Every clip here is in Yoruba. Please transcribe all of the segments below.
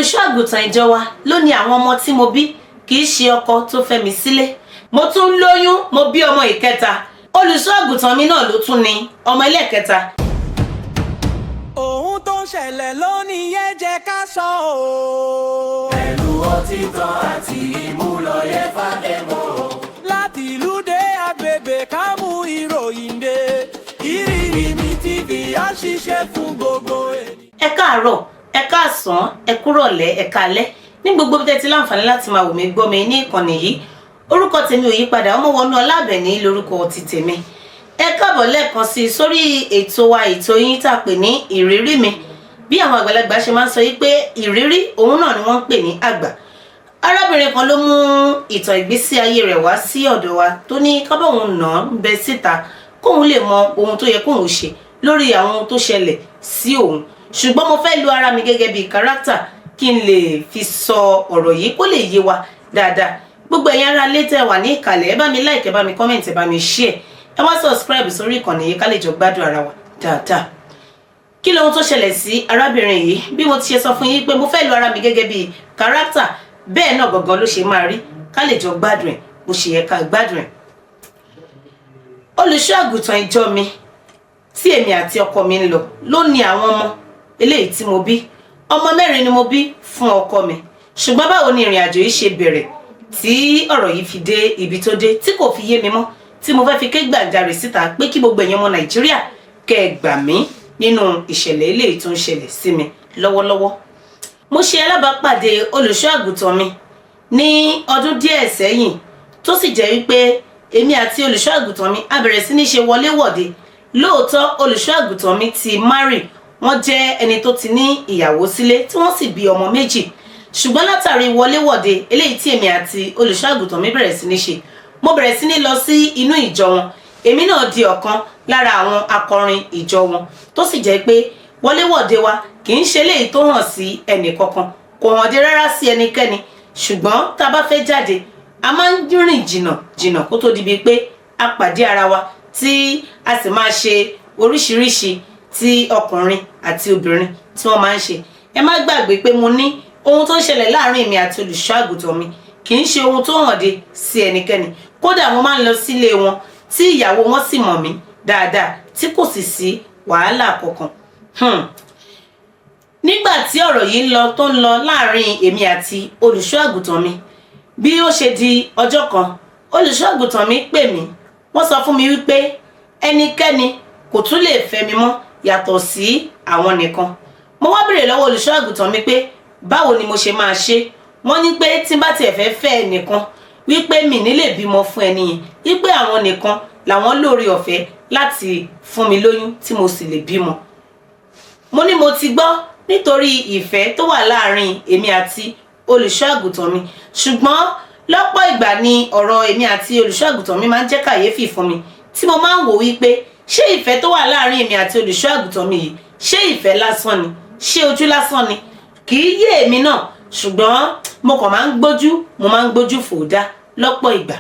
Olùṣọ́ àgùntàn ìjọ wa ló ní àwọn ọmọ tí mo bí, kì í ṣe ọkọ tó fẹ́ mi sílé. Mo tún lóyún, mo bí ọmọ ìkẹta. Olùṣọ́ àgùntàn mi náà ló tún ní ọmọ ẹlẹ́ẹ̀kẹta. Ohun tó ń ṣẹlẹ̀ lónìí yẹn jẹ́ ká sọ ọ́. Pẹ̀lú òtítọ́ àti ìmúlòye fàdémọ̀. Láti ìlú dé agbègbè, ká mú ìròyìn dé. Ìrírí Mi TV á ṣiṣẹ́ fún gbogbo ènìyàn. Ẹ káàárọ̀, ẹ káàsán, ẹ kúrọ̀lẹ́, ẹ káalẹ́ ní gbogbo bí tẹ́tí láǹfààní láti máa wò mí, gbọ́ mi ní ìkànnì yìí. Orúkọ tèmi ò yí padà, Ọmọwọnú Ọlábẹ̀ní lórúkọ ti tèmi. Ẹ káàbọ̀ lẹ́ẹ̀kan sí i sórí ètò wa, ètò yín tá a pè ní Ìrírí Mi. Bí àwọn àgbàlagbà ṣe máa ń sọ yìí pé ìrírí òun náà ni wọ́n ń pè ní àgbà. Arábìnrin kan ló mú ìtàn ìgbésí ayé rẹ̀ wá sí ọ̀dọ̀ wa, tó ní kábọ̀hún náà ń bẹ síta kóun lè mọ ohun tó yẹ kóun ṣe lórí àwọn ohun tó ṣẹlẹ̀ sí òun. Ṣùgbọ́n mo fẹ́ lo ara mi gẹ́gẹ́ bíi character kí n lè fi sọ ọ̀rọ̀ yìí kó lè yé wa dáadáa. Gbogbo ẹ̀yin ará ilé tẹ́ wà ní ìkàlẹ̀, ẹ bá mi like, ẹ bá mi comment, ẹ bá mi share, ẹ wá subscribe sórí ìkànnì yìí ká lè jọ gbádùn ara wa dáadáa. Kí lohun tó ṣẹlẹ̀ sí arábìnrin yìí? Bí mo ti ṣe sọ fún yín pé mo fẹ́ lo ara mi gẹ́gẹ́ bíi character, bẹ́ẹ̀ náà gangan ló ṣe máa rí, ká lè jọ gbádùn ẹ̀ bó ṣe yẹ ká gbádùn ẹ̀. Olùṣọ́ àgùntàn ìjọ mi tí èmi àti ọkọ mi ń lọ ló ní àwọn ọmọ eléyìí tí mo bí. Ọmọ mẹ́rin ni mo bí fún ọkọ mi. Ṣùgbọ́n báwo ni ìrìn àjò yìí ṣe bẹ̀rẹ̀ tí ọ̀rọ̀ yìí fi dé ibi tó dé, tí kò fi yé mi mọ́, tí mo fẹ́ fi ké gbàjarè síta pé kí gbogbo èèyàn ọmọ Nàìjíríà kẹ́ ẹ gbà mí nínú ìṣẹ̀lẹ̀ eléyìí tó ń ṣẹlẹ̀ sí mi lọ́wọ́lọ́wọ́? Mo ṣe alábàápàdé olùṣọ́ àgùntàn mi ní ọdún díẹ̀ sẹ́yìn, tó sì jẹ́ wípé èmi àti olùṣọ́ àgùntàn mi a bẹ̀rẹ̀ sí ní ṣe wọléwọ̀de. Lóòótọ́, olùṣọ́ àgùntàn mi ti marry, wọ́n jẹ́ ẹni tó ti ní ìyàwó sílé tí wọ́n sì bí ọmọ méjì. Ṣùgbọ́n látàrí wọléwọ̀de eléyìí tí èmi àti olùṣọ́ àgùntàn mi bẹ̀rẹ̀ sí ní ṣe, mo bẹ̀rẹ̀ sí ní lọ sí inú ìjọ wọn. Èmi náà di ọ̀kan lára àwọn akọrin ìjọ wọn, tó sì jẹ́ pé wọléwọ̀de wa kì í ṣe eléyìí tó hàn sí ẹnì kankan, kò hàn dé rárá sí ẹnikẹ́ni. Ṣùgbọ́n tá a bá fẹ́ jáde, a máa ń rìn jìnnà jìnnà kó tó di bíi pé a pàdé ara wa, tí a sì máa ṣe oríṣiríṣi tí ọkùnrin àti obìnrin tí wọ́n máa ń ṣe. Ẹ má gbàgbé pé mo ní ohun tó ń ṣẹlẹ̀ láàrin mi àti olùṣọ́ àgùntàn mi kì í ṣe ohun tó hàn dé sí ẹnikẹ́ni. Kódà, mo máa ń lọ sílé wọn tí ìyàwó wọn sì mọ̀ mí dáadáa, tí kò sì sí wàhálà kankan. Nígbà tí ọ̀rọ̀ yìí ń lọ tó ń lọ láàrin èmi àti olùṣọ́ àgùntàn mi, bí ó ṣe di ọjọ́ kan, olùṣọ́ àgùntàn mi pè mí. Wọ́n sọ fún mi wípé ẹnikẹ́ni kò tún lè fẹ́ mi mọ́ yàtọ̀ sí àwọn nìkan. Mo wá béèrè lọ́wọ́ olùṣọ́ àgùntàn mi pé báwo ni mo ṣe máa ṣe. Wọ́n ní pé tí n bá tiẹ̀ fẹ́ fẹ́ ẹnìkan, wípé mi ní lè bímọ fún ẹni yẹn, wípé àwọn nìkan làwọn lóore ọ̀fẹ́ láti fún mi lóyún tí mo sì lè bímọ. Mo ní mo ti gbọ́, nítorí ìfẹ́ tó wà láàrin èmi àti olùṣọ́ àgùntàn mi. Ṣùgbọ́n lọ́pọ̀ ìgbà ni ọ̀rọ̀ èmi àti olùṣọ́ àgùntàn mi máa ń jẹ́ kàyéfì fún mi, tí mo máa ń wò wípé ṣé ìfẹ́ tó wà láàrin èmi àti olùṣọ́ àgùntàn mi yìí, ṣé ìfẹ́ lásán ni? Ṣé ojú lásán ni? Kì í yé èmi náà, ṣùgbọ́n mo kàn máa ń gbójú, mo máa ń gbójú fò dá lọ́pọ̀ ìgbà.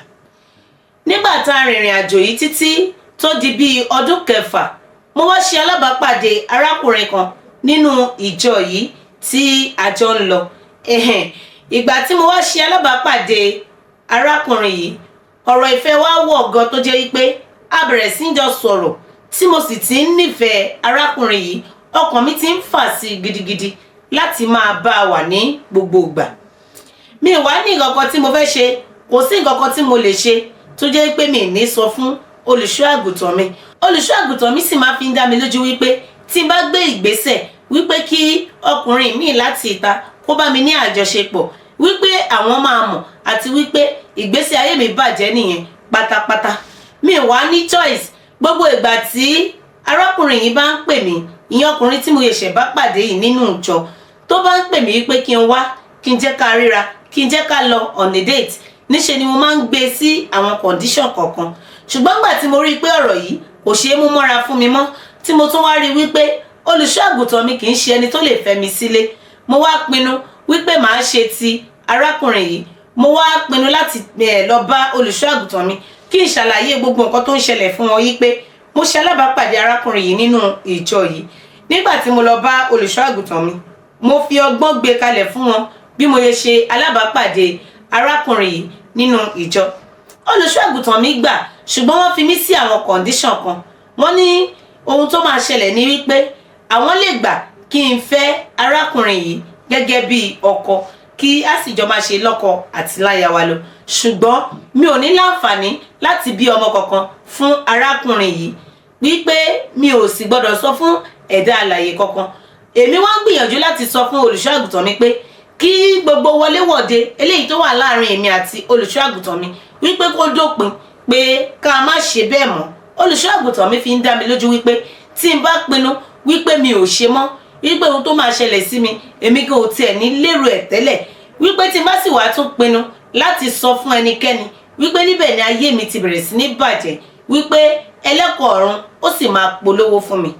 Nígbà tá a rìnrìn àjò yìí títí tó di bíi ọdún 6, mo wá ṣe alábàápàdé arákùnrin kan nínú ìjọ yìí tí a jọ ń lọ. Ẹ̀hẹ̀n, ìgbà tí mo wá ṣe alábàápàdé arákùnrin yìí, ọ̀rọ̀ ìfẹ́ wa wọ̀ gan, tó jẹ́ wípé a bẹ̀rẹ̀ sí í jọ sọ̀rọ̀, tí mo sì ti ń nífẹ̀ẹ́ arákùnrin yìí. Ọkàn mi ti ń fà sí i gidigidi láti máa bá a wà ní gbogbo ìgbà. Mi wá ní nǹkan kan tí mo fẹ́ ṣe, kò sí nǹkan kan tí mo lè ṣe tó jẹ́ pé mi ní sọ fún olùṣọ́ àgùntàn mi. Olùṣọ́ àgùntàn mi sì máa fi ń dá mi lójú wípé tí n bá gbé ìgbésẹ̀ wípé kí ọkùnrin míì láti ìta kó bá mi ní àjọṣepọ̀, wípé àwọn máa mọ̀, àti wípé ìgbésí ayé mi bàjẹ́ nìyẹn pátápátá. Mi wá ní choice. Gbogbo ìgbà tí arákùnrin yìí bá ń pè mí, ìyẹn ọkùnrin tí mo ṣẹ̀ṣẹ̀ bá pàdé yìí nínú ìjọ, tó bá ń pè mí wípé kí n wá, kí n jẹ́ ká ríra, kí n jẹ́ ká lọ on a date, níṣe ni mo máa ń gbé sí àwọn condition kọ̀ọ̀kan. Ṣùgbọ́n gbà tí mo rí i pé ọ̀rọ̀ yìí kò ṣeé mú mọ́ra fún mi mọ́, tí mo tún wá rí i wípé olùṣọ́ àgùntàn mi kì í ṣe ẹni tó lè fẹ́ mi sílé, mo wá pinnu wípé màá ṣe ti arákùnrin yìí. Mo wá pinnu láti lọ bá olùṣọ́ àgùntàn mi kí n ṣàlàyé gbogbo nǹkan tó ń ṣẹlẹ̀ fún wọn yìí pé mo ṣe alábàápàdé arákùnrin yìí nínú ìjọ yìí. Nígbà tí mo lọ bá olùṣọ́ àgùntàn mi, mo Mo fi ọgbọ́n gbé kalẹ̀ fún wọn bí mo ṣe ṣe alábàápàdé arákùnrin yìí nínú ìjọ. Olùṣọ́ àgùntàn mi gbà, ṣùgbọ́n wọ́n fi mí sí àwọn condition kan. Wọ́n ní ohun tó máa ṣẹlẹ̀ ní wípé àwọn lè gbà kí n fẹ́ arákùnrin yìí gẹ́gẹ́ bí ọkọ, kí a sì jọ máa ṣe lọ́kọ àti láya wa lọ, ṣùgbọ́n mi ò ní láǹfààní láti bí ọmọ kankan fún arákùnrin yìí, wípé mi ò sì gbọ́dọ̀ sọ fún ẹ̀dá alààyè kankan. Èmi wá ń gbìyànjú láti sọ fún olùṣọ́ àgùntàn mi pé kí gbogbo wọléwọ̀de eléyìí tó wà láàrin èmi àti olùṣọ́ àgùntàn mi wípé kó dópin, pé ká má ṣe bẹ́ẹ̀ mọ́. Olùṣọ́ àgùntàn mi fi ń dá mi lójú wípé tí n bá pinnu wípé mi ò ṣe mọ́, wípé ohun tó máa ṣẹlẹ̀ sí mi, èmi kò tiẹ̀ ní lérò ẹ̀ tẹ́lẹ̀, wípé tí n bá sì wá tún pinnu láti sọ fún ẹnikẹ́ni, wípé níbẹ̀ ni ayé mi ti bẹ̀rẹ̀ sí ní bàjẹ́, wípé ẹlẹ́kọ̀ọ́ ọ̀run ó sì máa polówó fún mi.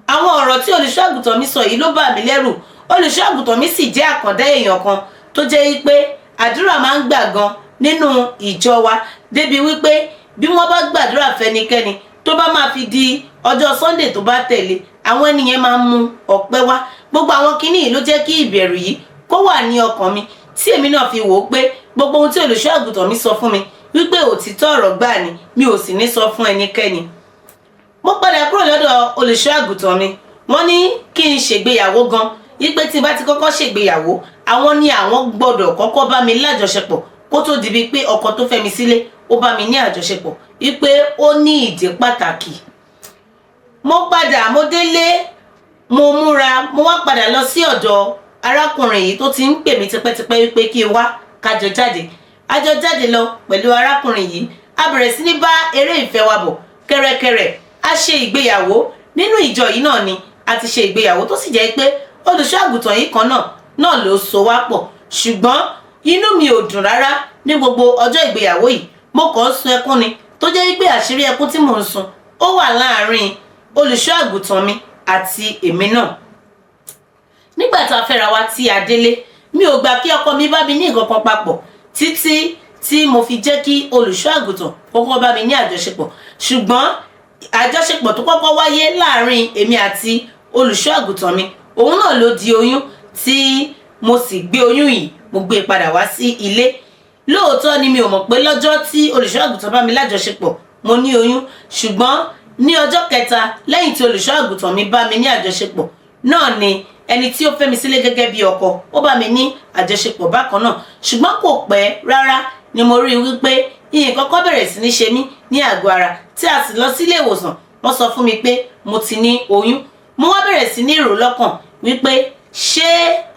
Àwọn ọ̀rọ̀ tí olùṣọ́ àgùntàn mi sọ yìí ló bà mí lẹ́rù. Olùṣọ́ àgùntàn mi sì jẹ́ àkàndá èèyàn kan tó jẹ́ wípé àdúrà máa ń gbà gan nínú ìjọ wa, débi wípé bí wọ́n bá gbàdúrà fẹ́nikẹ́ni, tó bá máa fi di ọjọ́ Sunday tó bá tẹ̀lé, àwọn ènìyàn máa ń mú ọpẹ́ wá. Gbogbo àwọn kinní yìí ló jẹ́ kí ìbẹ̀rù yìí kó wà ní ọkàn mi, tí èmi náà fi wò ó pé gbogbo ohun tí olùṣọ́ àgùntàn mi sọ fún mi wípé òtítọ́ ọ̀rọ̀ gbà ni, mi ò sì ní sọ fún ẹnikẹ́ni. Mo padà kúrò lọ́dọ̀ olùṣọ́ àgùntàn mi. Wọ́n ní kí n ṣègbéyàwó gan, wípé tí n bá ti kọ́kọ́ ṣègbéyàwó, àwọn ni àwọn gbọ́dọ̀ kọ́kọ́ bá mi lájọṣepọ̀ kó tó di bíi pé ọkọ tó fẹ́ mi sílé ó bá mi ní àjọṣepọ̀, wípé ó ní ìdí pàtàkì. Mo padà, mo délé, mo múra, mo wá padà lọ sí ọ̀dọ̀ arákùnrin yìí tó ti ń pè mí tipẹ́tipẹ́ wípé kí n wá kájọ jáde. A jọ jáde lọ pẹ̀lú arákùnrin yìí. A bẹ̀rẹ̀ sí ní bá eré ìfẹ́ wa bọ̀ kẹ́rẹ́kẹ́rẹ́. A ṣe ìgbéyàwó nínú ìjọ yìí náà ni a ti ṣe ìgbéyàwó, tó sì jẹ́ pé olùṣọ́ àgùntàn yìí kan náà ló so wá pọ̀. Ṣùgbọ́n inú mi ò dùn rárá ní gbogbo ọjọ́ ìgbéyàwó yìí. Mo kàn ń sun ẹkún ni, tó jẹ́ wípé àṣírí ẹkún tí mò ń sun ó wà láàárín olùṣọ́ àgùntàn mi àti èmi náà. Nígbà tá a fẹ́ra wa tí a délé, mi ò gbà kí ọkọ mi bá mi ní nǹkan kan papọ̀ títí tí mo fi jẹ́ kí olùṣọ́ àgùntàn kọ́kọ́ bá mi ní àjọṣepọ̀. Ṣùgbọ́n àjọṣepọ̀ tó kọ́kọ́ wáyé láàárín èmi àti olùṣọ́ àgùntàn mi, òun náà ló di oyún, tí mo sì gbé oyún yìí, mo gbé e padà wá sí ilé. Lóòótọ́ ni mi ò mọ̀ pé lọ́jọ́ tí olùṣọ́ àgùntàn bá mi lájọṣepọ̀ mo ní oyún, ṣùgbọ́n ní ọjọ́ kẹta lẹ́yìn tí olùṣọ́ àgùntàn mi bá mi ní àjọṣepọ̀ náà ni ẹni tí ó fẹ́ mi sílé gẹ́gẹ́ bí ọkọ ó bá mi ní àjọṣepọ̀ bákan náà. Ṣùgbọ́n kò pẹ́ rárá ni mo rí i wípé nǹkan kan bẹ̀rẹ̀ sí ní ṣe mí ní àgọ́ ara, tí a sì lọ sílé ìwòsàn. Wọ́n sọ fún mi pé mo ti ní oyún. Mo wá bẹ̀rẹ̀ sí ní rò lọ́kàn wípé ṣé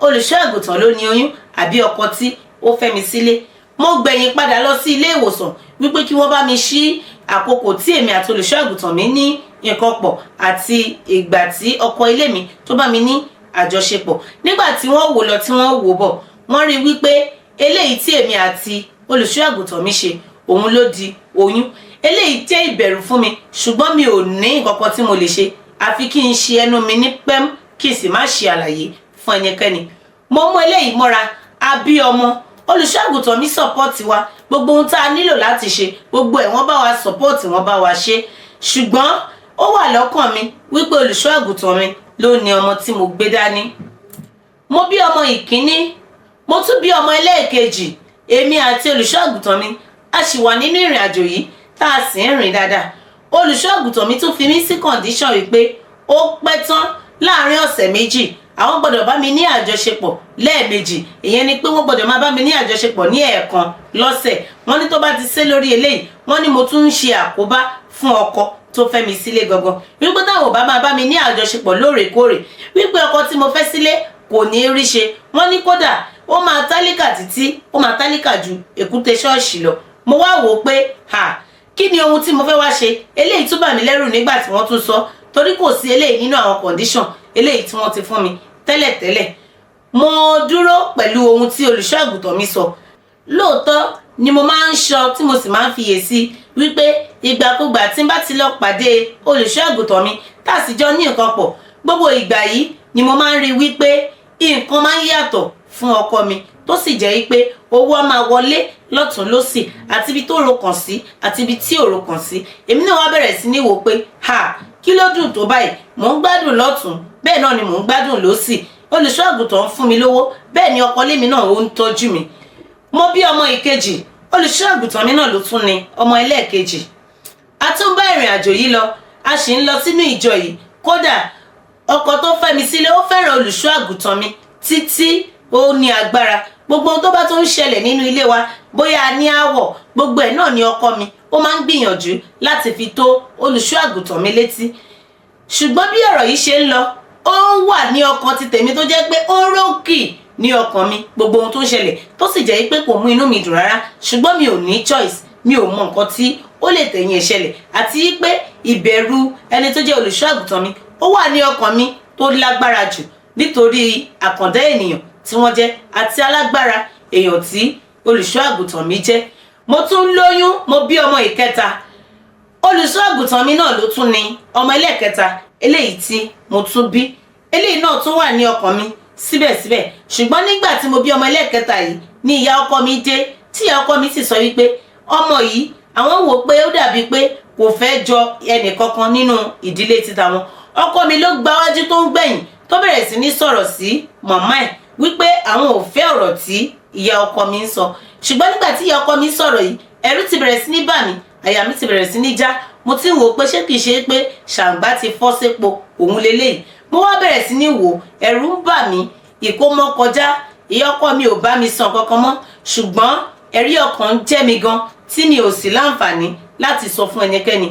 olùṣọ́ àgùntàn ló ní oyún àbí ọkọ tí ó fẹ́ mi sílé? Mo gbẹ̀yìn padà lọ sí ilé ìwòsàn wípé kí wọ́n bá mi ṣí àkókò tí èmi àti olùṣọ́ àgùntàn mi ní nǹkan pọ̀ àti ìgbà tí ọkọ ilé mi tó bá mi ní àjọṣepọ̀. Nígbà tí wọ́n wò lọ tí wọ́n wò bọ̀, wọ́n rí wípé eléyìí tí èmi àti olùṣọ́ àgùntàn mi ṣe, òun ló di oyún. Eléyìí jẹ́ ìbẹ̀rù fún mi, ṣùgbọ́n mi ò ní nǹkan kan tí mo lè ṣe àfi kí n ṣe ẹnu mi ní pẹ́m, kí n sì má ṣe àlàyé fún ẹnikẹ́ni. Mo mú eléyìí mọ́ra. A bí ọmọ. Olùṣọ́ àgùntàn mi support wa. Gbogbo ohun tá a nílò láti ṣe, gbogbo ẹ̀ wọ́n bá wa support, wọ́n bá wa ṣe. Ṣùgbọ́n ó wà lọ́kàn mi wípé olùṣọ́ àgùntàn mi ló ní ọmọ tí mo gbé dání. Mo bí ọmọ ìkíní, mo tún bí ọmọ ẹlẹ́ẹ̀kejì. Èmi àti olùṣọ́ àgùntàn mi a sì wà nínú ìrìn àjò yìí, tá a sì ń rìn dáadáa. Olùṣọ́ àgùntàn mi tún fi mí sí condition wípé ó pẹ́ tán láàrin ọ̀sẹ̀ 2, àwọn gbọ́dọ̀ bá mi ní àjọṣepọ̀ lẹ́ẹ̀mejì. Ìyẹn ni pé wọ́n gbọ́dọ̀ máa bá mi ní àjọṣepọ̀ ní ẹ̀ẹ̀kan lọ́sẹ̀. Wọ́n ní tó bá ti sé lórí eléyìí, wọ́n ní mo tún ń ṣe àkóbá fún ọkọ tó fẹ́ mi sílé gangan, wípé táwọn ò bá máa bá mi ní àjọṣepọ̀ lóòrèkóòrè, wípé ọkọ tí mo fẹ́ sílé kò ní rí ṣe. Wọ́n ní kódà ó máa tálíkà títí ó máa tálíkà ju èkúté ṣọ́ọ̀ṣì lọ. Mo wá wò ó pé ha, kí ni ohun tí mo fẹ́ wá ṣe? Eléyìí tún bà mí lẹ́rù nígbà tí wọ́n tún sọ, torí kò sí eléyìí nínú àwọn condition eléyìí tí wọ́n ti fún mi tẹ́lẹ̀tẹ́lẹ̀. Mo dúró pẹ̀lú ohun tí olùṣọ́ àgùntàn mi sọ. Lóòótọ́ ni mo máa ń sọ tí mo sì máa ń fiyè sí wípé ìgbàkúgbà tí n bá ti lọ pàdé olùṣọ́ àgùntàn mi, tá a sì jọ ní nǹkan pọ̀, gbogbo ìgbà yìí ni mo máa ń rí wípé nǹkan máa ń yàtọ̀ fún ọkọ mi, tó sì jẹ́ wípé owó á máa wọlé lọ́tún lọ́sì, àti ibi tó rokàn sí àti ibi tí ò rokàn sí. Èmi náà wá bẹ̀rẹ̀ sí ní wò pé ha, kí ló dùn tó báyìí? Mò ń gbádùn lọ́tún, bẹ́ẹ̀ náà ni mò ń gbádùn lọ́sì. Olùṣọ́ àgùntàn ń fún mi lówó, bẹ́ẹ̀ ni ọkọ lémi náà ó ń tọ́jú mi. Mo bí ọmọ ìkejì, olùṣọ́ àgùntàn mi náà ló tún ni ọmọ ẹlẹ́ẹ̀kejì. A tún bá ìrìn àjò yìí lọ, a sì ń lọ sínú ìjọ yìí. Kódà ọkọ tó fẹ́ mi sílé, ó fẹ́ràn olùṣọ́ àgùntàn mi títí ó ní agbára. Gbogbo ohun tó bá tún ń ṣẹlẹ̀ nínú ilé wa, bóyá a ní aáwọ̀, gbogbo ẹ̀ náà ni ọkọ mi ó máa ń gbìyànjú láti fi tó olùṣọ́ àgùntàn mi létí. Ṣùgbọ́n bí ọ̀rọ̀ yìí ṣe ń lọ, ó wà ní ọkàn ti tèmi tó jẹ́ pé ó rókì ní ọkàn mi gbogbo ohun tó ń ṣẹlẹ̀, tó sì jẹ́ pé kò mú inú mi dùn rárá. Ṣùgbọ́n mi ò ní choice, mi ò mọ nǹkan tí ó lè tẹ̀yìn ẹ̀ ṣẹlẹ̀, àti pé ìbẹ̀rù ẹni tó jẹ́ olùṣọ́ àgùntàn mi ó wà ní ọkàn mi tó lágbára jù, nítorí àkàndá ènìyàn tí wọ́n jẹ́ àti alágbára èèyàn tí olùṣọ́ àgùntàn mi jẹ́. Mo tún lóyún, mo bí ọmọ ìkẹta. Olùṣọ́ àgùntàn mi náà ló tún ni ọmọ ẹlẹ́ẹ̀kẹta eléyìí tí mo tún bí. Eléyìí náà tún wà ní ọkàn mi síbẹ̀síbẹ̀. Ṣùgbọ́n nígbà tí mo bí ọmọ ẹlẹ́ẹ̀kẹta yìí ní ìyá ọkọ mi dé, tí ìyá ọkọ mi sì sọ wípé ọmọ yìí, àwọn wò pé ó dàbí pé kò fẹ́ jọ ẹnì kankan nínú ìdílé títa wọn. Ọkọ mi ló gbáwájú tó ń gbẹ̀yìn tó bẹ̀rẹ̀ sí ní sọ̀rọ̀ sí màmá ẹ̀ wípé àwọn ò fẹ́ ọ̀rọ̀ tí ìyá ọkọ mi ń sọ. Ṣùgbọ́n nígbà tí ìyá ọkọ mi sọ̀rọ̀ yìí, ẹ̀rù ti bẹ̀rẹ̀ sí ní bà mí, àyà mi ti bẹ̀rẹ̀ sí ní já. Mo ti ń wò pé ṣé kìí ṣe pé ṣàǹgbá ti fọ́ sépo òun leléyìí. Mo wá bẹ̀rẹ̀ sí ní wò, ẹ̀rù ń bà mí. Ìkómọ kọjá, ìyá ọkọ mi ò bá mi sàn kankan mọ́, ṣùgbọ́n ẹ̀rí ọkàn ń jẹ́ mi gan tí mi ò sì láǹfààní láti sọ fún ẹnikẹ́ni.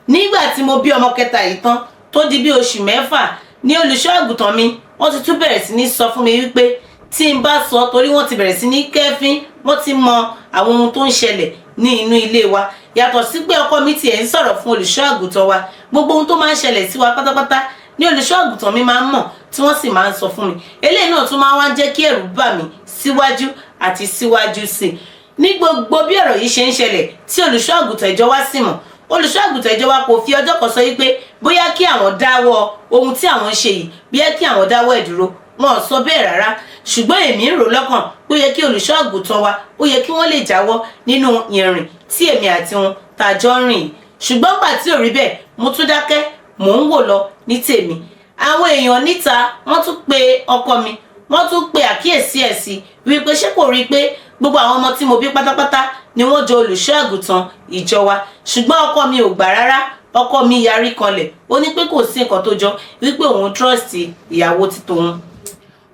Nígbà tí mo bí ọmọ kẹta yìí tán, tó di bí oṣù 6 ní olùṣọ́ àgùntàn mi wọ́n ti tún bẹ̀rẹ̀ sí ní sọ fún mi wípé tí n bá sọ, torí wọ́n ti bẹ̀rẹ̀ sí ní kẹ́fín, wọ́n ti mọ àwọn ohun tó ń ṣẹlẹ̀ ní inú ilé wa. Yàtọ̀ sí pé ọkọ mi tiẹ̀ ń sọ̀rọ̀ fún olùṣọ́ àgùntàn wa, gbogbo ohun tó máa ń ṣẹlẹ̀ sí wa pátápátá ní olùṣọ́ àgùntàn mi máa ń mọ̀, tí wọ́n sì máa ń sọ fún mi. Eléyìí náà tún máa wá ń jẹ́ kí ẹ̀rù bà mí síwájú àti síwájú sí i. Ní gbogbo bí ọ̀rọ̀ yìí ṣe ń ṣẹlẹ̀ tí olùṣọ́ àgùntàn ìjọ wa sì mọ̀, olùṣọ́ àgùntàn ìjọ wa kò fi ọjọ́ kan sọ wípé bóyá kí àwọn dáwọ́ ohun tí àwọn ń ṣe yìí, bóyá kí àwọn dáwọ́ ẹ̀ dúró. Wọn ò sọ bẹ́ẹ̀ rárá. Ṣùgbọ́n èmi ń rò lọ́kàn pé ó yẹ kí olùṣọ́ àgùntàn wa, ó yẹ kí wọ́n lè jáwọ́ nínú ìrìn tí èmi àti wọn tá a jọ ń rìn yìí. Ṣùgbọ́n gbà tí ò rí bẹ́ẹ̀, mo tún dákẹ́, mò ń wò lọ ní tèmi. Àwọn èèyàn níta wọ́n tún pe ọkọ mi, wọ́n tún pe àkíyèsí ẹ̀ sí wípé ṣé kò rí i pé gbogbo àwọn ọmọ tí mo bí pátápátá ni wọ́n jọ olùṣọ́ àgùntàn ìjọ wa. Ṣùgbọ́n ọkọ mi ò gbà rárá. Ọkọ mi yarí kanlẹ̀, ó ní pé kò sí nǹkan tó jọ, wípé òun trust ìyàwó ti tòun.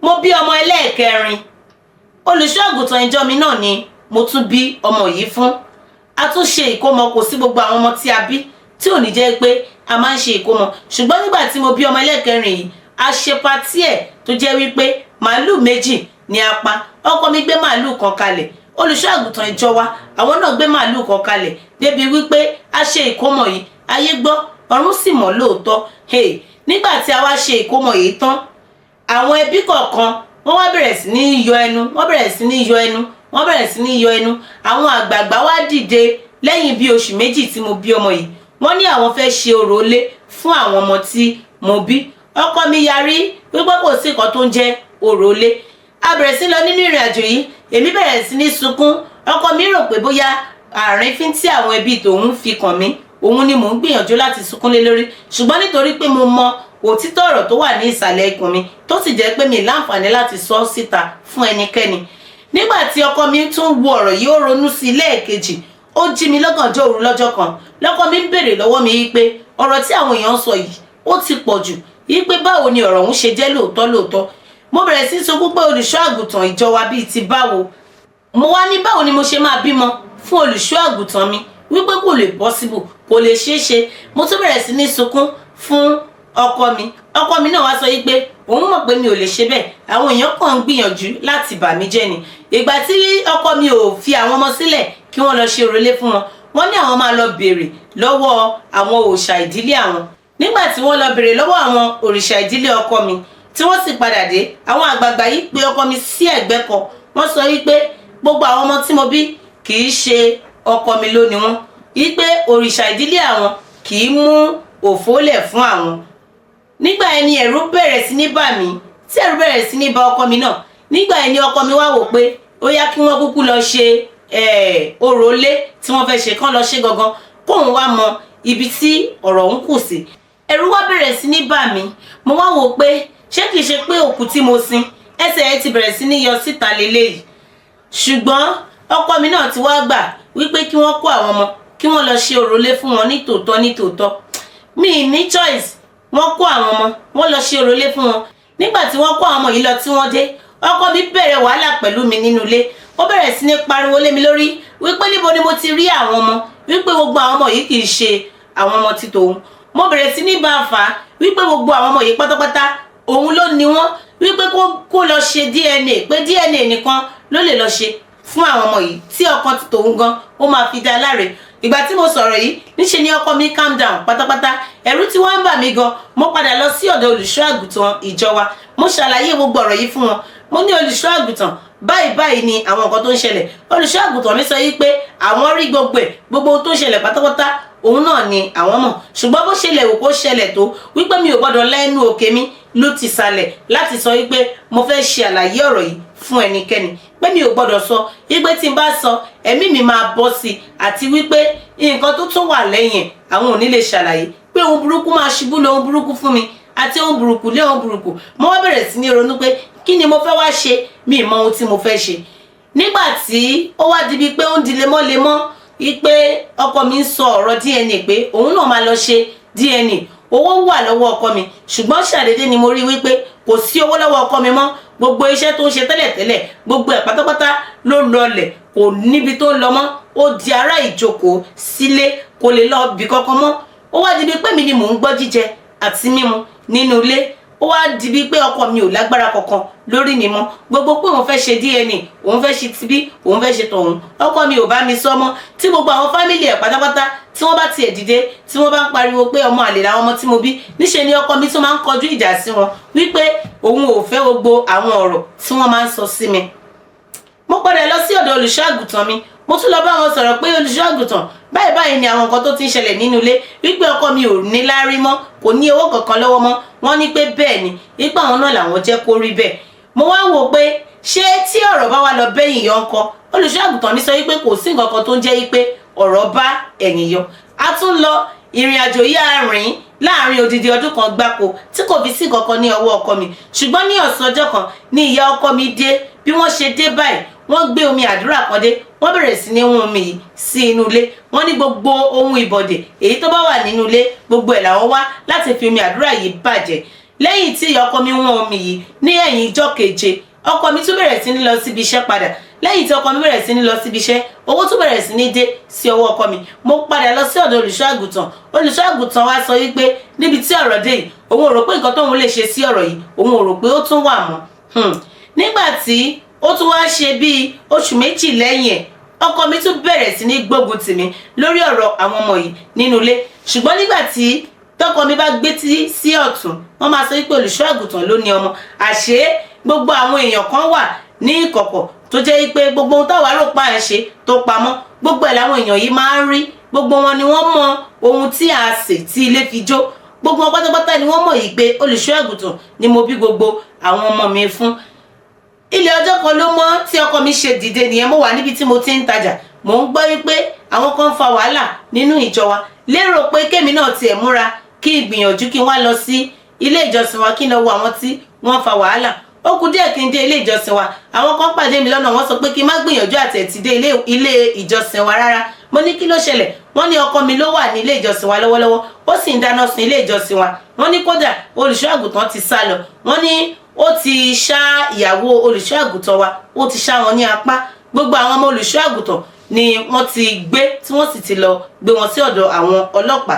Mo bí ọmọ ẹlẹ́ẹ̀kẹrin. Olùṣọ́ àgùntàn ìjọ mi náà ni mo tún bí ọmọ yìí fún. A tún ṣe ìkómọ. Kò sí gbogbo àwọn ọmọ tí a bí tí ò ní jẹ́ pé a máa ń ṣe ìkómọ. Ṣùgbọ́n nígbà tí mo bí ọmọ ẹlẹ́ẹ̀kẹrin yìí, a ṣe party ẹ̀ tó jẹ́ wípé màálù 2 ni a pa. Ọkọ mi gbé màálù kan kalẹ̀, olùṣọ́ àgùntàn ìjọ wa àwọn náà gbé màálù kan kalẹ̀, débi wípé a ṣe ìkómọ yìí, ayé gbọ́, ọ̀run sì mọ̀ lóòótọ́. Nígbà tí a wá ṣe ìkómọ yìí tán, àwọn ẹbí kọ̀ọ̀kan wọ́n wá bẹ̀rẹ̀ sí ní yọ ẹnu, wọ́n bẹ̀rẹ̀ sí ní yọ ẹnu, wọ́n bẹ̀rẹ̀ sí ní yọ ẹnu. Àwọn àgbààgbà wá dìde lẹ́yìn bí oṣù 2 tí mo bí ọmọ yìí. Wọ́n ní àwọn fẹ́ ṣe orò ilé fún àwọn ọmọ tí mo bí. Ọkọ mi yarí wípé kò sí nǹkan tó ń jẹ́ orò ilé. A bẹ̀rẹ̀ sí lọ nínú ìrìn àjò yìí, èmi bẹ̀rẹ̀ sí ní sunkún. Ọkọ mi rò pé bóyá àrífín tí àwọn ẹbí tòun fi kàn mí òun ni mò ń gbìyànjú láti sunkún lé lórí. Ṣùgbọ́n nítorí pé mo mọ òtítọ́ ọ̀rọ̀ tó wà ní ìsàlẹ̀ ikùn mi, tó sì jẹ́ pé mi láǹfààní láti sọ síta fún ẹnikẹ́ni. Nígbà tí ọkọ mi tún wo ọ̀rọ̀ yìí, ó ronú sí i lẹ́ẹ̀kejì. Ó jí mi lọ́gànjọ́ òru lọ́jọ́ kan. Lọ́kọ mi ń béèrè lọ́wọ́ mi wípé ọ̀rọ̀ tí àwọn èèyàn ń sọ yìí ó ti pọ̀ jù, wípé báwo ni ọ̀rọ̀ ọ̀hún ṣe jẹ́ lóòótọ́ lóòótọ́. Mo bẹ̀rẹ̀ sí sunkún pé olùṣọ́ àgùntàn ìjọ wa bíi ti báwo. Mo wá ní báwo ni mo ṣe máa bímọ fún olùṣọ́ àgùntàn mi, wípé kò lè possible, kò lè ṣeé ṣe. Mo tún bẹ̀rẹ̀ sí ní sunkún fún ọkọ mi. Ọkọ mi náà wá sọ yìí pé òun mọ̀ pé mi ò lè ṣe bẹ́ẹ̀, àwọn èèyàn kàn ń gbìyànjú láti bà mí jẹ́ ni. Ìgbà tí ọkọ mi ò fi àwọn ọmọ sílẹ̀ kí wọ́n lọ ṣe òrùlé fún wọn, wọ́n ní àwọn máa lọ béèrè lọ́wọ́ àwọn òòṣà ìdílé àwọn. Nígbà tí wọ́n lọ béèrè lọ́wọ́ àwọn òrìṣà ìdílé ọkọ mi, tí wọ́n sì padà dé, àwọn àgbààgbà yìí pe ọkọ mi sí ẹ̀gbẹ́ kan. Wọ́n sọ wípé gbogbo àwọn ọmọ tí mo bí kì í ṣe ọkọ mi ló ni wọ́n, wípé òrìṣà ìdílé àwọn kì í mú òfó lẹ̀ fún àwọn. Nígbà yẹn ni ẹ̀rù bẹ̀rẹ̀ sí ní bà mí, tí ẹ̀rù bẹ̀rẹ̀ sí ní bà ọkọ mi náà. Nígbà yẹn ni ọkọ mi wá wò pé ó yá kí wọ́n kúkú lọ ṣe orò ilé tí wọ́n fẹ́ ṣe, kán lọ ṣe gangan, kóun wá mọ ibi tí ọ̀rọ̀ ń kù sí. Ẹ̀rù wá bẹ̀rẹ̀ sí ní bà mí. Mo wá wò pé Ṣé kìí ṣe pé òkú tí mo sin ẹsẹ̀ ẹ ti bẹ̀rẹ̀ sí ní yọ síta leléyìí? Ṣùgbọ́n ọkọ mi náà ti wá gbà wípé kí wọ́n kó àwọn ọmọ, kí wọ́n lọ ṣe òrólé fún wọn nítòótọ́ nítòótọ́. Mi ní choice. Wọ́n kó àwọn ọmọ, wọ́n lọ ṣe òrólé fún wọn. Nígbà tí wọ́n kó àwọn ọmọ yìí lọ tí wọ́n dé, ọkọ mi bẹ̀rẹ̀ wàhálà pẹ̀lú mi nínú ilé. Ó bẹ̀rẹ̀ sí ní pariwo lé mi lórí wípé níbo ni mo ti rí àwọn ọmọ, wípé gbogbo àwọn ọmọ yìí kì í ṣe àwọn ọmọ ti tòun. Mo bẹ̀rẹ̀ sí ní bá a fà á wípé gbogbo àwọn ọmọ yìí pátápátá òun ló ní wọn, wípé kó lọ ṣe DNA, pé DNA nìkan ló lè lọ ṣe fún àwọn ọmọ yìí tí ọkọ ti tòun gan ó máa fi dá láre. Ìgbà tí mo sọ̀rọ̀ yìí, níṣe ni ọkọ mi calm down pátápátá. Ẹ̀rù tí wọ́n ń bà mí gan. Mo padà lọ sí ọ̀dọ̀ olùṣọ́ àgùntàn ìjọ wa. Mo ṣàlàyé gbogbo ọ̀rọ̀ yìí fún wọn. Mo ní, "Olùṣọ́ àgùntàn, báyìí báyìí ni àwọn nǹkan tó ń ṣẹlẹ̀." Olùṣọ́ àgùntàn mi sọ yìí pé àwọn rí gbogbo ẹ̀, gbogbo ohun tó ń ṣẹlẹ̀ pátápátá òun náà ni àwọn mọ̀, ṣùgbọ́n bó ṣe lè wò kó ṣẹlẹ̀ tó, wípé mi ò gbọ́dọ̀ lẹ́nu òkè mi ló ti sàlẹ̀ láti sọ wípé mo fẹ́ ṣe àlàyé ọ̀rọ̀ yìí fún ẹnikẹ́ni, pé mi ò gbọ́dọ̀ sọ, wípé tí n bá sọ ẹ̀mí mi máa bọ́ sí i, àti wípé nǹkan tó tún wà lẹ́yìn àwọn ò ní lè ṣàlàyé, pé ohun burúkú máa ṣubú lé ohun burúkú fún mi àti ohun burúkú lé ohun burúkú. Mo wá bẹ̀rẹ̀ sí ní ronú pé kí ni mo fẹ́ wá ṣe? Mi ì mọ ohun tí mo fẹ́ ṣe. Nígbà tí ó wá di bíi pé ó ń di lemọ́lemọ́, wípé ọkọ mi ń sọ ọ̀rọ̀ DNA, pé òun náà máa lọ ṣe DNA, owó wà lọ́wọ́ ọkọ mi, ṣùgbọ́n ṣàdédé ni mo rí wípé kò sí owó lọ́wọ́ ọkọ mi mọ́. Gbogbo iṣẹ́ tó ń ṣe tẹ́lẹ̀tẹ́lẹ̀, gbogbo ẹ̀ pátápátá ló lọlẹ̀, kò níbi tó ń lọ mọ́. Ó di ará ìjókòó sílé, kò lè lọ bí kankan mọ́. Ó wá di bíi pé mi ni mò ń gbọ́ jíjẹ àti mímu nínú ilé. Ó wá di bíi pé ọkọ mi ò lágbára kankan lórí mi mọ́. Gbogbo pé òun fẹ́ ṣe DNA, òun fẹ́ ṣe tibí, òun fẹ́ ṣe tọ̀hún, ọkọ mi ò bá mi sọ mọ́. Tí gbogbo àwọn family ẹ̀ pátápátá tí wọ́n bá tiẹ̀ dìde, tí wọ́n bá ń pariwo pé ọmọ àlè làwọn ọmọ tí mo bí, níṣe ni ọkọ mi tún máa ń kọjú ìjà sí wọn wípé òun ò fẹ́ gbogbo àwọn ọ̀rọ̀ tí wọ́n máa ń sọ sí mi. Mo padà lọ sí ọ̀dọ̀ olùṣọ́ àgùntàn mi. Mo tún lọ bá wọn sọ̀rọ̀ pé, "Olùṣọ́ àgùntàn, báyìí báyìí ni àwọn nǹkan tó ti ń ṣẹlẹ̀ nínú ilé, wípé ọkọ mi ò ní láárí mọ́, kò ní owó kankan lọ́wọ́ mọ́." Wọ́n ní pé bẹ́ẹ̀ ni, wípé àwọn náà làwọn jẹ́ kó rí bẹ́ẹ̀. Mo wá ń wò pé ṣé tí ọ̀rọ̀ bá wá lọ bẹ́yìn yọ ńkọ́? Olùṣọ́ àgùntàn mi sọ wípé kò sí nǹkan kan tó ń jẹ́ wípé ọ̀rọ̀ bá ẹ̀yìn yọ. A tún lọ ìrìn àjò yìí, a rìn láàrin odidi ọdún kan gbáko tí kò fi sí kankan ní ọwọ́ ọkọ mi. Ṣùgbọ́n ní ọ̀sán ọjọ́ kan ní ìyá ọkọ mi dé. Bí wọ́n ṣe dé báyìí, wọ́n gbé omi àdúrà kan dé. Wọ́n bẹ̀rẹ̀ sí ní wọ́n omi yìí sí inú ilé. Wọ́n ní gbogbo ohun ìbọ̀dè èyí tó bá wà nínú ilé, gbogbo ẹ̀ làwọn wá láti fi omi àdúrà yìí bàjẹ́. Lẹ́yìn tí ìyá ọkọ mi wọ́n omi yìí ní ẹ̀yìn ijọ́ keje, ọkọ mi tún bẹ̀rẹ̀ sí ní lọ síbi iṣẹ́ padà. Lẹ́yìn tí ọkọ mi bẹ̀rẹ̀ sí ní lọ síbi iṣẹ́, owó tún bẹ̀rẹ̀ sí ní dé sí ọwọ́ ọkọ mi. Mo padà lọ sí ọ̀dọ̀ olùṣọ́ àgùntàn. Olùṣọ́ àgùntàn wa sọ wípé níbi tí ọ̀rọ̀ dé yìí, òun ò rò pé nǹkan tóun lè ṣe sí ọ̀rọ̀ yìí, òun ò rò pé ó tún wà mọ́. Nígbà tí ó tún wá ṣe bíi oṣù 2 lẹ́yìn ẹ̀, ọkọ mi tún bẹ̀rẹ̀ sí ní gbógun tì mí lórí ọ̀rọ̀ àwọn ọmọ yìí nínú ilé. Ṣùgbọ́n nígbà tí tọkọ mi bá gbé tí sí ọ̀tún, wọ́n máa sọ wípé olùṣọ́ àgùntàn ló ní ọmọ. Àṣé gbogbo àwọn èèyàn kan wà ní ìkọ̀kọ̀ tó jẹ́ wípé gbogbo ohun táwa rò pa ẹ̀ ṣe tó pamọ́, gbogbo ẹ̀ làwọn èèyàn yìí máa ń rí. Gbogbo wọn ni wọ́n mọ ohun tí a sè tí ilé fi jó. Gbogbo wọn pátápátá ni wọ́n mọ̀ yìí pé olùṣọ́ àgùntàn ni mo bí gbogbo àwọn ọmọ mi fún. Ilé ọjọ́ kan ló mọ́ tí ọkọ mi ṣe dìde nìyẹn. Mo wà níbi tí mo ti ń tajà, mò ń gbọ́ wípé àwọn kan ń fa wàhálà nínú ìjọ wa. Lérò pé kémi náà tiẹ̀ múra kí n gbìyànjú kí n wá lọ sí ilé ìjọsìn wa, kí n lọ wo àwọn tí wọ́n fa wàhálà. Ó kù díẹ̀ kí n dé ilé ìjọsìn wa, àwọn kan pàdé mi lọ́nà. Wọ́n sọ pé kí n má gbìyànjú àti ẹ̀ ti dé ilé ìjọsìn wa rárá. Mo ní kí ló ṣẹlẹ̀? Wọ́n ní ọkọ mi ló wà ní ilé ìjọsìn wa lọ́wọ́lọ́wọ́, ó sì ń dáná sun ilé ìjọsìn wa. Wọ́n ní kódà olùṣọ́ àgùntàn ti sá lọ. Wọ́n ní ó ti ṣá ìyàwó olùṣọ́ àgùntàn wa, ó ti ṣá wọn ní apá. Gbogbo àwọn ọmọ olùṣọ́ àgùntàn ni wọ́n ti gbé, tí wọ́n sì ti lọ gbé wọn sí ọ̀dọ̀ àwọn ọlọ́pàá.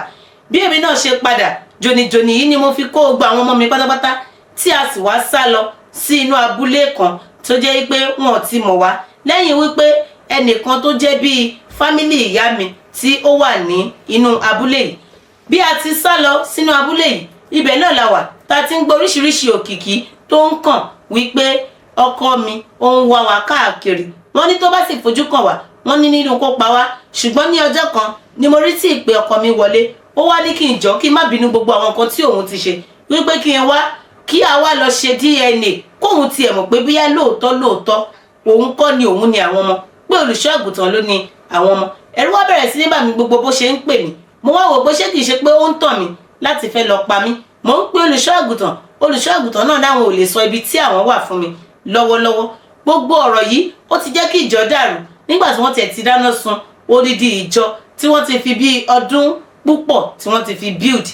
Bí èmi náà ṣe padà jònìjònì yìí ni mo fi kó gbogbo àwọn ọmọ mi pátápátá, tí a sì wá sá lọ sí inú abúlé kan tó jẹ́ pé wọn ò ti mọ̀ wá, lẹ́yìn wípé ẹnìkan tó jẹ́ bíi family ìyá mi tí ó wà ní inú abúlé yìí. Bí a ti sá lọ sínú abúlé yìí, ibẹ̀ náà la wà tá a ti ń gbọ́ oríṣiríṣi òkìkí tó ń kàn wípé ọkọ mi ó ń wá wa káàkiri. Wọ́n ní tó bá sì fojú kàn wá, wọ́n ní nínú kó pa wá. Ṣùgbọ́n ní ọjọ́ kan ni mo rí tí ìpè ọkọ mi wọlé. Ó wá ní kí n jọ kí n má bínú gbogbo àwọn nǹkan tí òun ti ṣe, wípé kí n wá, kí a wá lọ ṣe DNA, kóun tiẹ̀ mọ̀ pé bóyá lóòótọ́ lóòótọ́ òun kọ́ ni òun ni àwọn ọmọ, pé olùṣọ́ àgùntàn ló ní àwọn ọmọ. Ẹ̀rù wá bẹ̀rẹ̀ sí ní bà mí. Gbogbo bó ṣe ń pè mí, mo wá wò pé ṣé kìí ṣe pé ó ń tàn mí láti fẹ́ lọ pa mí? Mò ń pe olùṣọ́ àgùntàn, Olùṣọ́ àgùntàn náà láwọn ò lè sọ ibi tí àwọn wà fún mi lọ́wọ́lọ́wọ́. Gbogbo ọ̀rọ̀ yìí, ó ti jẹ́ kí ìjọ dàrú nígbà tí wọ́n tiẹ̀ ti dáná sun odidi ìjọ tí wọ́n ti fi bíi ọdún púpọ̀ tí wọ́n ti fi build.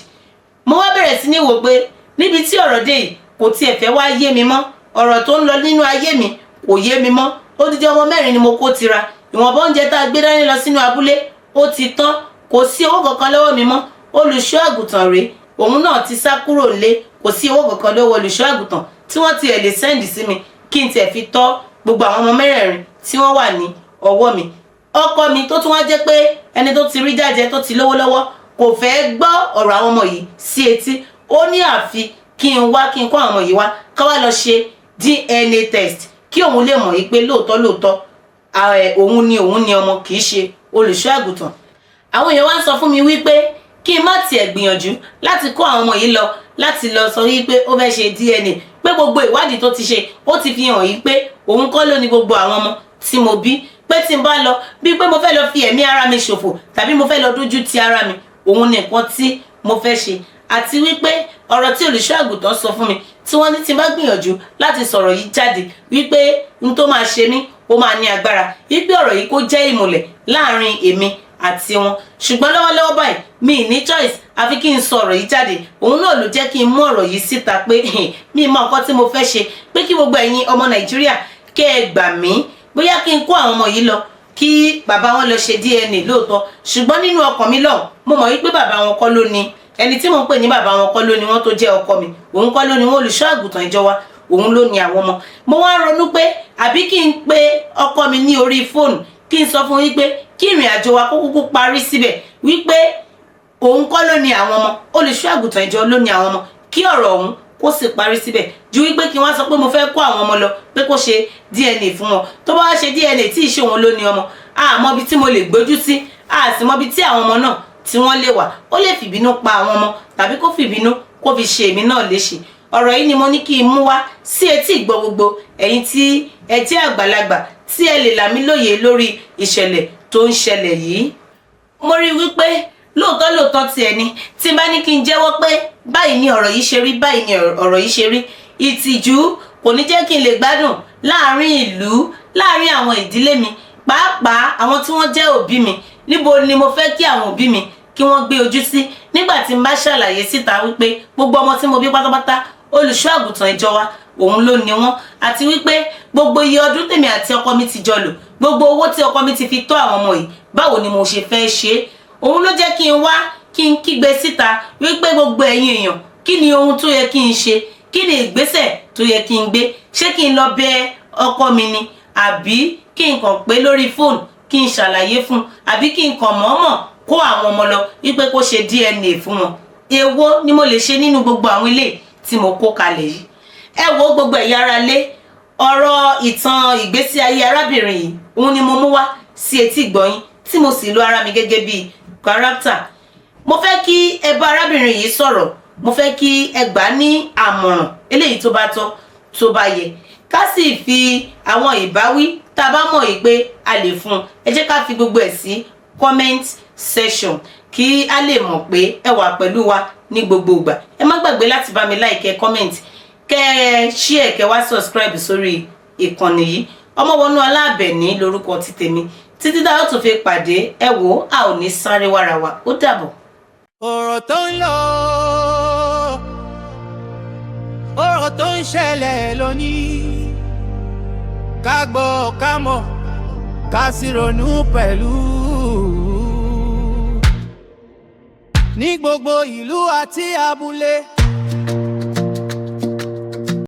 Mo wá bẹ̀rẹ̀ sí ní wò pé níbi tí ọ̀rọ̀ dé yìí, kò tiẹ̀ fẹ́ wá yé mi mọ́. Ọ̀rọ̀ tó ń lọ nínú ayé mi kò yé mi mọ́. Odidi ọmọ mẹ́rin ni mo kó tira. Ìwọ̀nba oúnjẹ tá a gbé dání lọ sínú abúlé, ó ti tán. Kò sí owó kankan lọ́wọ́ mi mọ́. Olùṣọ́ àgùntàn rèé, òun náà ti sá kúrò nílé. Kò sí owó kankan lọ́wọ́ olùṣọ́ àgùntàn tí wọ́n tiẹ̀ lè send sí mi kí n tiẹ̀ fi tọ́ gbogbo àwọn ọmọ mẹ́rẹ̀ẹ̀rin tí wọ́n wà ní ọwọ́ mi. Ọkọ mi tó tún wá jẹ́ pé ẹni tó ti rí jájẹ, tó ti lówó lọ́wọ́, kò fẹ́ gbọ́ ọ̀rọ̀ àwọn ọmọ yìí sí etí. Ó ní àfi kí n wá, kí n kó àwọn ọmọ yìí wá, ká wá lọ ṣe DNA test, kí òun lè mọ̀ yìí pé lóòótọ́ lóòótọ́ òun ni òun ni ọmọ, kì í ṣe olùṣọ́ àgùntàn. Àwọn èèyàn wá ń sọ fún mi wípé kí n má tiẹ̀ gbìyànjú láti kó àwọn ọmọ yìí lọ, láti lọ sọ wípé ó fẹ́ ṣe DNA, pé gbogbo ìwádìí tó ti ṣe, ó ti fi hàn yìí pé òun kọ́ ló ní gbogbo àwọn ọmọ tí mo bí, pé tí n bá lọ, bíi pé mo fẹ́ lọ fi ẹ̀mí ara mi ṣòfò tàbí mo fẹ́ lọ dójú ti ara mi, òun ni nǹkan tí mo fẹ́ ṣe. Àti wípé ọ̀rọ̀ tí olùṣọ́ àgùntàn sọ fún mi, tí wọ́n ní tí n bá gbìyànjú láti sọ̀rọ̀ yìí jáde, wípé n tó máa ṣe mí, ó máa ní agbára, wípé ọ̀rọ̀ yìí kó jẹ́ ìmùlẹ̀ láàrin èmi àti wọn. Ṣùgbọ́n lọ́wọ́lọ́wọ́ báyìí, mi ì ní choice àfi kí n sọ ọ̀rọ̀ yìí jáde. Òun náà ló jẹ́ kí n mú ọ̀rọ̀ yìí síta pé mi mọ nǹkan tí mo fẹ́ ṣe, pé kí gbogbo ẹ̀yin ọmọ Nàìjíríà kẹ́ ẹ gbà mí, bóyá kí n kó àwọn ọmọ yìí lọ kí bàbá wọn lọ ṣe DNA lóòótọ́. Ṣùgbọ́n nínú ọkàn mi lọ́hùn, mo mọ̀ wípé bàbá wọn kọ́ ló ní, ẹni tí mò ń pè ní bàbá wọn kọ́ ló ní wọ́n, tó jẹ́ ọkọ mi, òun kọ́ ló ní wọ́n. Olùṣọ́ àgùntàn ìjọ wa, òun ló ní àwọn ọmọ. Mo wá ronú pé àbí kí n pe ọkọ mi ní orí fóònù, kí n sọ fún wípé kí ìrìn àjò wa kó kúkú parí síbẹ̀, wípé òun kọ́ ló ní àwọn ọmọ, olùṣọ́ àgùntàn ìjọ ló ní àwọn ọmọ, kí ọ̀rọ̀ ọ̀hún kó sì parí síbẹ̀, ju wípé kí wọ́n sọ pé mo fẹ́ kó àwọn ọmọ lọ pé kó ṣe DNA fún wọn. Tó bá wá ṣe DNA tí ì ṣe òun ló ní ọmọ, àmọ́ ibi tí mo lè gbójú sí, a sì mọ ibi tí àwọn ọmọ náà tí wọ́n lè wà. Ó lè fìbínú pa àwọn ọmọ tàbí kó fìbínú kó fi ṣe èmi náà léṣe. Ọ̀rọ̀ yìí ni mo ní kí n mú wá sí etí ìgbọ́ gbogbo ẹ̀yin tí ẹ jẹ́ àgbàlagbà, tí ẹ lè là mí lóye lórí ìṣẹ̀lẹ̀ tó ń ṣẹlẹ̀ yìí. Mo rí i wípé lóòótọ́ lóòótọ́ tiẹ̀ ni, tí n bá ní kí n jẹ́wọ́ pé báyìí ni ọ̀rọ̀ yìí ṣe rí, báyìí ni ọ̀rọ̀ yìí ṣe rí, ìtìjú kò ní jẹ́ kí n lè gbádùn láàárín ìlú, láàárín àwọn ìdílé mi, pàápàá àwọn tí wọ́n jẹ́ òbí mi. Níbo ni mo fẹ́ kí àwọn òbí mi kí wọ́n gbé ojú sí nígbà tí n bá ṣàlàyé síta wípé gbogbo ọmọ tí mo bí pátápátá, olùṣọ́ àgùntàn ìjọ wa, òun ló ní wọn, àti wípé gbogbo iye ọdún tèmi àti ọkọ mi ti jọ lò, gbogbo owó tí ọkọ mi ti fi tọ́ àwọn ọmọ yìí, báwo ni mo ṣe fẹ́ ṣe é? Òun ló jẹ́ kí n wá kí n kígbe síta wípé gbogbo ẹ̀yin èèyàn, kí ni ohun tó yẹ kí n ṣe? Kí ni ìgbésẹ̀ tó yẹ kí n gbé? Ṣé kí n lọ bẹ ọkọ mi ni, àbí kí n kàn pé lórí fóònù kí n ṣàlàyé fún un, àbí kí n kàn mọ̀ọ́mọ̀ kó àwọn ọmọ lọ wípé kó ṣe DNA fún wọn? Èwo ni mo lè ṣe nínú gbogbo àwọn ilé tí mo kó kalẹ̀ yìí? Ẹ wo, gbogbo ẹ̀yà ara lé, ọ̀rọ̀ ìtàn ìgbésí ayé arábìnrin yìí, òun ni mo mú wá sí etí ìgbọ̀yìn, tí mo sì lo ara mi gẹ́gẹ́ bíi character. Mo fẹ́ kí ẹ bá arábìnrin yìí sọ̀rọ̀. Mo fẹ́ kí ẹ gbà á ní àmọ̀ràn eléyìí tó bá tọ́, tó bá yẹ, ká sì fi àwọn ìbáwí tá a bá mọ̀ yìí pé a lè fún un. Ẹ jẹ́ ká fi gbogbo ẹ̀ sí comment section kí a lè mọ̀ pé ẹ wà pẹ̀lú wa ní gbogbo ìgbà. Ẹ má gbàgbé láti bá mi like, comment, kẹ́ ẹ share, kẹ́ wá subscribe sórí ìkànnì yìí. Ọmọwọnú Aláàbẹ̀ní lórúkọ ti tèmi. Títí tá a ó tún fi pàdé, ẹ wò ó, a ò ní sáré wára wa. Ó dàbọ̀. Ọ̀rọ̀ tó ń lọ, ọ̀rọ̀ tó ń ṣẹlẹ̀ lónìí, ká gbọ́, ká mọ̀, ká sì ronú pẹ̀lú. Ní gbogbo ìlú àti abúlé.